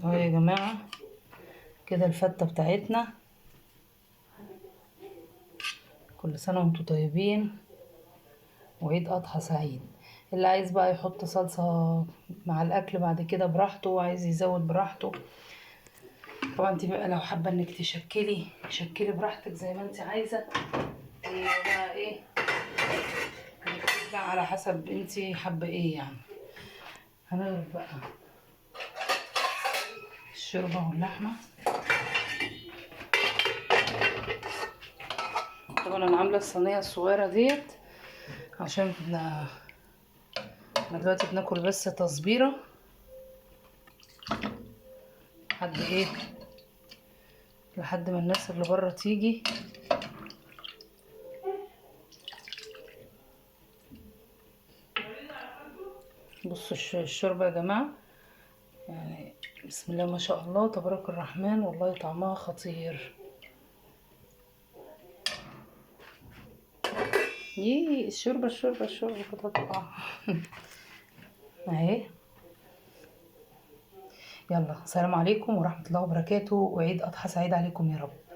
اهو يا جماعة كده الفتة بتاعتنا. كل سنة وانتم طيبين وعيد أضحى سعيد. اللي عايز بقى يحط صلصة مع الأكل بعد كده براحته، وعايز يزود براحته. طبعا انت بقى لو حابة انك تشكلي شكلي براحتك زي ما انت عايزة. هي بقى ايه بقى على حسب انت حابة ايه يعني. هنغرف بقى الشوربة واللحمة. طبعا انا عاملة الصينية الصغيرة ديت عشان احنا دلوقتي بناكل بس تصبيرة لحد ايه، لحد ما الناس اللي بره تيجي. بصوا الشوربة يا جماعة، بسم الله ما شاء الله تبارك الرحمن، والله طعمها خطير. يي الشوربة الشوربة الشوربة كنت هتقع اهي. يلا سلام عليكم ورحمة الله وبركاته، وعيد أضحى سعيد عليكم يا رب.